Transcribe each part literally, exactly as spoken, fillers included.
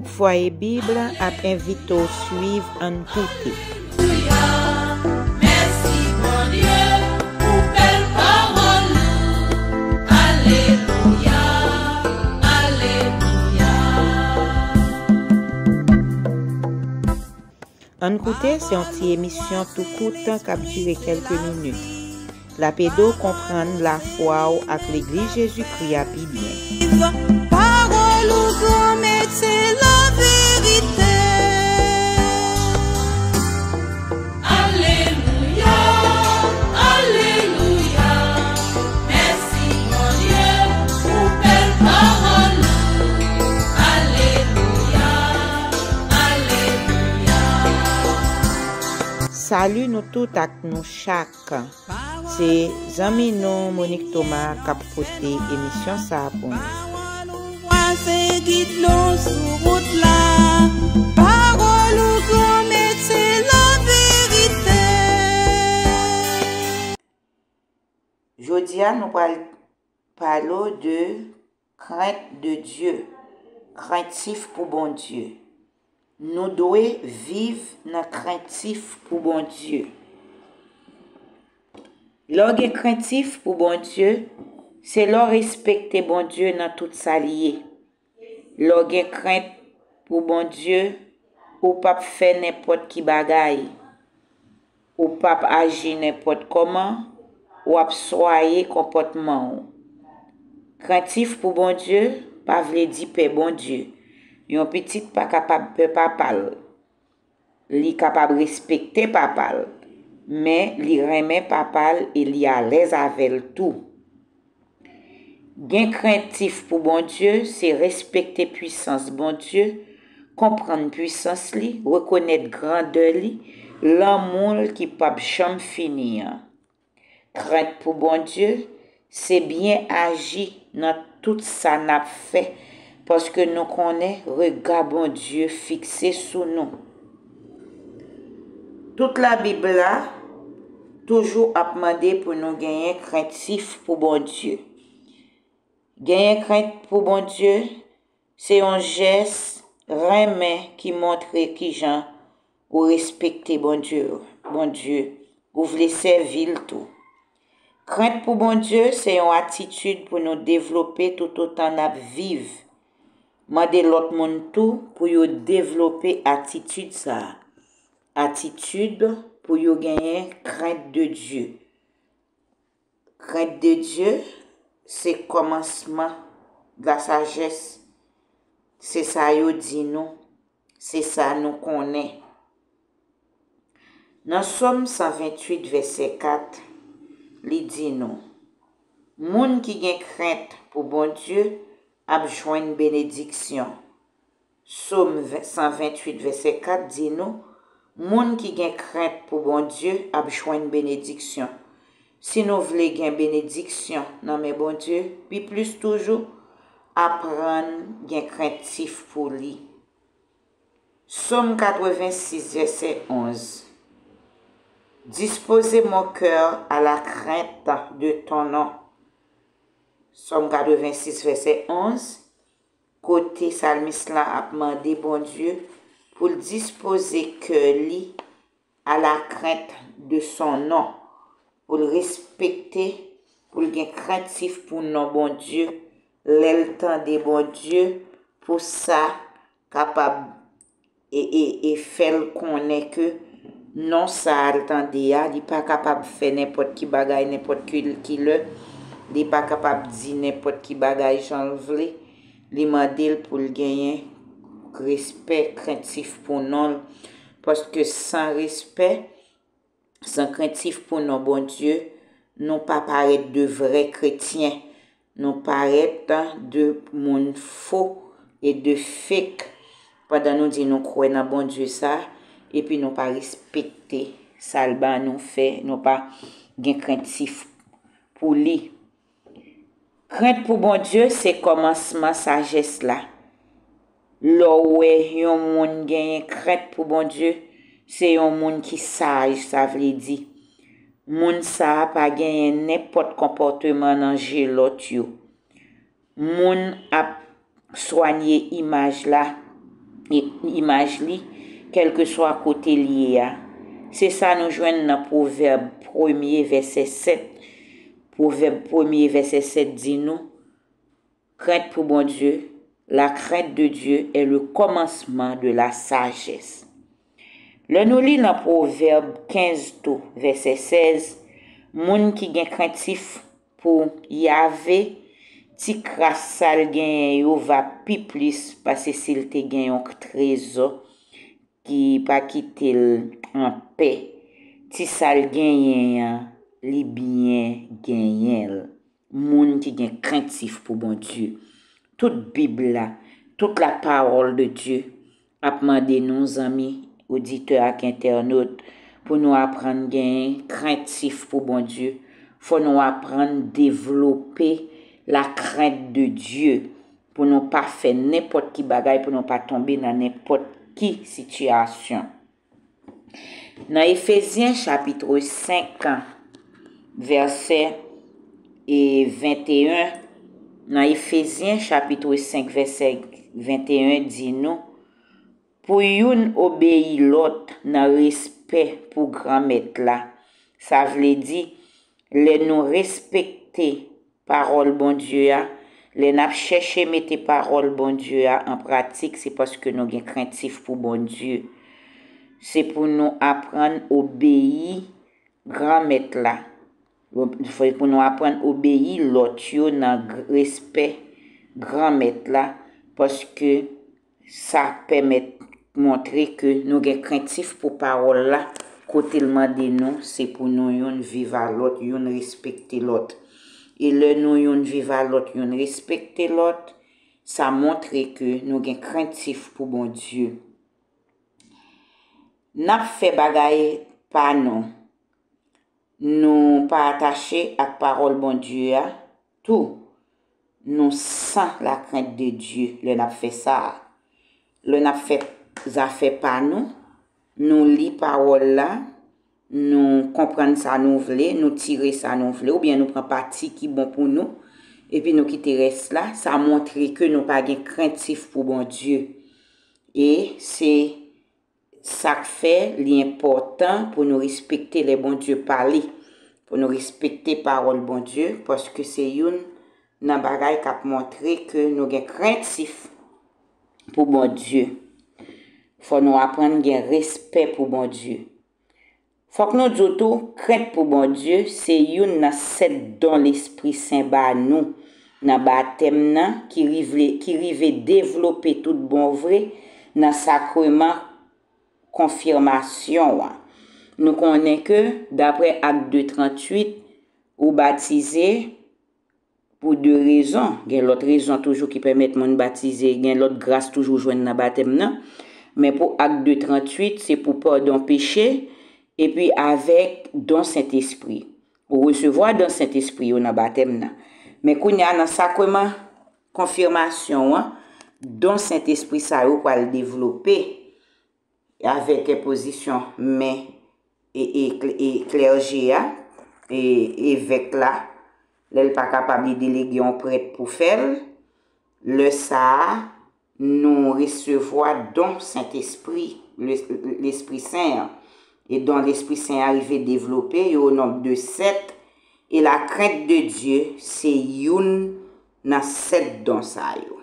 Fwaye Bib ap envite w swiv Ann Koute. Mèsi Bondye pou bèl pawòl ou. Alelouya, alelouya. Ann Koute se yon ti emisyon tou kout k ap dire kèlke minit. L ap ede w konprann lafwa w ak Legliz Jezikri a pi byen. Pawòl ou granmèt laverite. Alelouya, alelouya. Mèsi Bondye pou bèl pawòl ou. Alelouya, alelouya. Sali nou tout ak nou chak. Se zanmi nou Monique Thomas k ap pote emisyon sa a pou nou. Pawòl ou se gid nou sou wout la. Pawòl ou granmèt se laverite. Jodi a nou pral pale w de crainte de Dieu, krentif pou Bondye. Nou dwe viv nan krentif pou Bondye. Lè w gen krentif pou Bondye, se lè w respekte Bondye nan tout sa l ye. Lè w gen krent pou Bondye, ou p ap fè nenpòt ki bagay. Ou p ap aji nenpòt kòman, w ap swaye konpòtman w. Krentif pou Bondye pa vle di pè Bondye. Yon pitit pa kapab pè papa l. Li kapab respekte papa l, men li renmen papa l e li alèz avè l tou. Gen krentif pou Bondye se respekte pwisans Bondye, konprann pwisans li, rekonèt grandè li, lanmou l ki p ap janm fini an. Krent pou Bondye se byen aji nan tout sa n ap fè, paske nou konnen rega Bondye fikse sou nou. Tout Labib la toujou ap mande pou nou genyen krentif pou Bondye. Genyen krent pou Bondye se yon jès renmen ki montre kijan ou respekte Bondye, Bondye, ou vle sèvi l tou. Krent pou Bondye se yon atitid pou nou devlope toutotan n ap viv. Mande lòt moun tou pou yo devlope atitid sa a. Atitid pou yo genyen crainte de Dieu. Crainte de Dieu se kòmansman de la sagesse. Se sa yo di nou, se sa nou konnen. Nan Sòm san venntuit vèsè kat, li di nou, moun ki gen krent pou Bondye ap jwenn benediksyon. Sòm san venntuit vèsè kat di nou, moun ki gen krent pou Bondye ap jwenn benediksyon. Si nou vle gen benediksyon nan men Bondye, pi plis toujou, aprann gen krentif pou li. Sòm katrevensis vèsè onz. Disposez mon cœur à la crainte de ton nom. Sòm katrevensis vèsè onz, kote salmis la ap mande Bondye pou l dispoze kè li à la crainte de son nom, pou l respekte, pou l gen krentif pou non Bondye, lè l tande Bondye, pou sa kapab e, e, e fè l konnen ke non sa a l tande a, li pa kapab fè nenpòt ki bagay, nenpòt ki, ki lè, li pa kapab di nenpòt ki bagay jan l vle. Li mande l pou l genyen respè, krentif pou non l, paske san respè, san krentif pou non Bondye, nou pa parèt de vrè kretyen. Nou parèt de moun fo e de fake pandan nou di nou kwè nan Bondye sa, epi nou pa respekte sa l ba nou fè, nou pa gen krentif pou li. Krent pou Bondye se kòmansman sajès la. Lè w wè yon moun genyen krent pou Bondye, se yon moun ki saj, sa vle di, moun sa a pa genyen nenpòt konpòteman nan je lòt yo. Moun ap swanye imaj la, i-, imaj li, kèlkeswa kote l ye a. Se sa nou jwenn nan Pwovèb premye, vèsè sèt. Pwovèb premye, vèsè sèt di nou, Crainte pour Bondye, la crainte de Dieu est le commencement de la sagesse. Lè nou li nan Pwovèb kenz tou, vèsè sèz, moun ki gen krentif pou Yahvé, ti kras sa l genyen yo va pi plis pase si l te gen yon trezò ki pa kite l anpè. Ti sa l genyen an, li byen genyen l. Moun ki gen krentif pou Bondye. Tout Bib la, tout la parole de Dieu ap mande nou, zanmi, oditè ak entènot, pou nou aprann genyen krentif pou Bondye. Fò nou aprann devlope la crainte de Dieu, pou nou pa fè nenpòt ki bagay, pou nou pa tonbe nan nenpòt ki sitiyasyon. Nan Efezyen chapit senk, vèsè, e, venteyen, nan Efezyen chapit senk, vèsè venteyen di nou, pou youn obeyi lòt nan respè pou Granmèt la. Sa vle di, lè nou respekte pawòl Bondye a, lè n ap chèche mete pawòl Bondye a an pratik, se paske nou gen krentif pou Bondye. Se pou nou aprann obeyi Granmèt la. Se pou nou aprann obeyi lòt yo nan gr-, respè Granmèt la, paske sa pèmèt montre ke nou gen krentif pou pawòl la, kote l mande nou, se pou nou youn viv a lòt, youn respekte lòt. E lè nou youn viv a lòt, youn respekte lòt, sa montre ke nou gen krentif pou Bondye. N ap fè bagay pa nou. Nou pa atache ak pawòl Bondye a, tou, nou san la crainte de Dieu lè n ap fè sa a. Lè n ap fè zafè pa nou, nou li pawòl la, nou konprann sa nou vle, nou tire sa nou vle, oubyen nou pran pati ki bon pou nou, epi nou kite rès la, sa montre ke nou pa gen krentif pou Bondye. E se sa k fè li enpòtan pou nou respekte lè Bondye pale, pou nou respekte pawòl Bondye, paske se youn nan bagay k ap montre ke nou gen krentif pou Bondye. Fò nou aprann gen respè pou Bondye. Fòk nou di w tou, krent pou Bondye se youn nan sèt don Lespri Sen ba nou nan batèm nan ki rive, ki rive devlope tout bon vre nan sakreman konfimasyon an. Nou konnen ke, daprè Ak de tranntuit, ou batize pou de rezon. Gen lòt rezon toujou ki pèmèt moun batize, gen lòt gras toujou jwenn nan batèm nan. Men pou Ak de tranntuit, se pou padon peche, epi avèk don Sentespri. Ou resevwa don Sentespri yo nan batèm nan. Men kounye a, nan sakreman konfimasyon an, don Sentespri sa yo pral devlope avèk enpozisyon men e, e, e klèje a, e evèk la, lè l pa kapab, li delege yon prèt pou fè l. Lè sa a, nou resevwa don Sentespri, le-, Lespri Sen an. E don Lespri Sen an rive devlope, yo o nonb de sèt, e la crainte de Dieu se youn nan sèt don sa yo.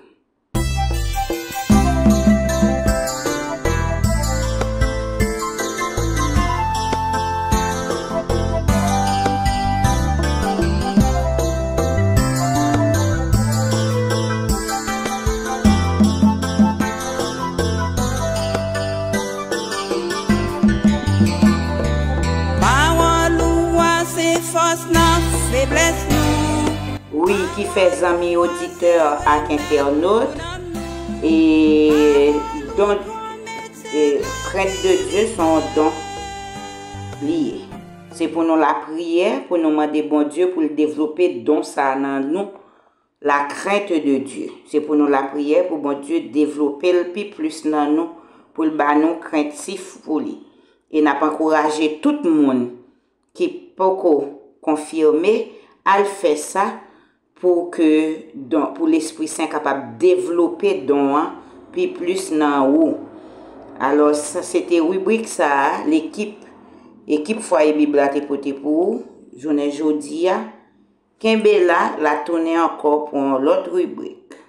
Pawòl ou a se fòs nan feblès nou. Wi, ki fè zanmi oditè ak entènot, e don, e crainte de Dieu se yon don li ye. Se pou nou lapriyè, pou nou mande Bondye pou l devlope don sa a nan nou, la crainte de Dieu. Se pou nou lapriyè pou Bondye devlope l pi plis nan nou, pou l ba nou krentif pou li. E n ap ankouraje tout moun ki poko konfime, al fè sa pou ke don, pou Lespri Sen kapab devlope don an pi plis nan ou. Alò, sa se te ribrik sa a, lekip, ekip Fwaye Bib la te pote pou ou jounen jodi a. Kenbe la, l a tounen ankò pou yon lòt ribrik.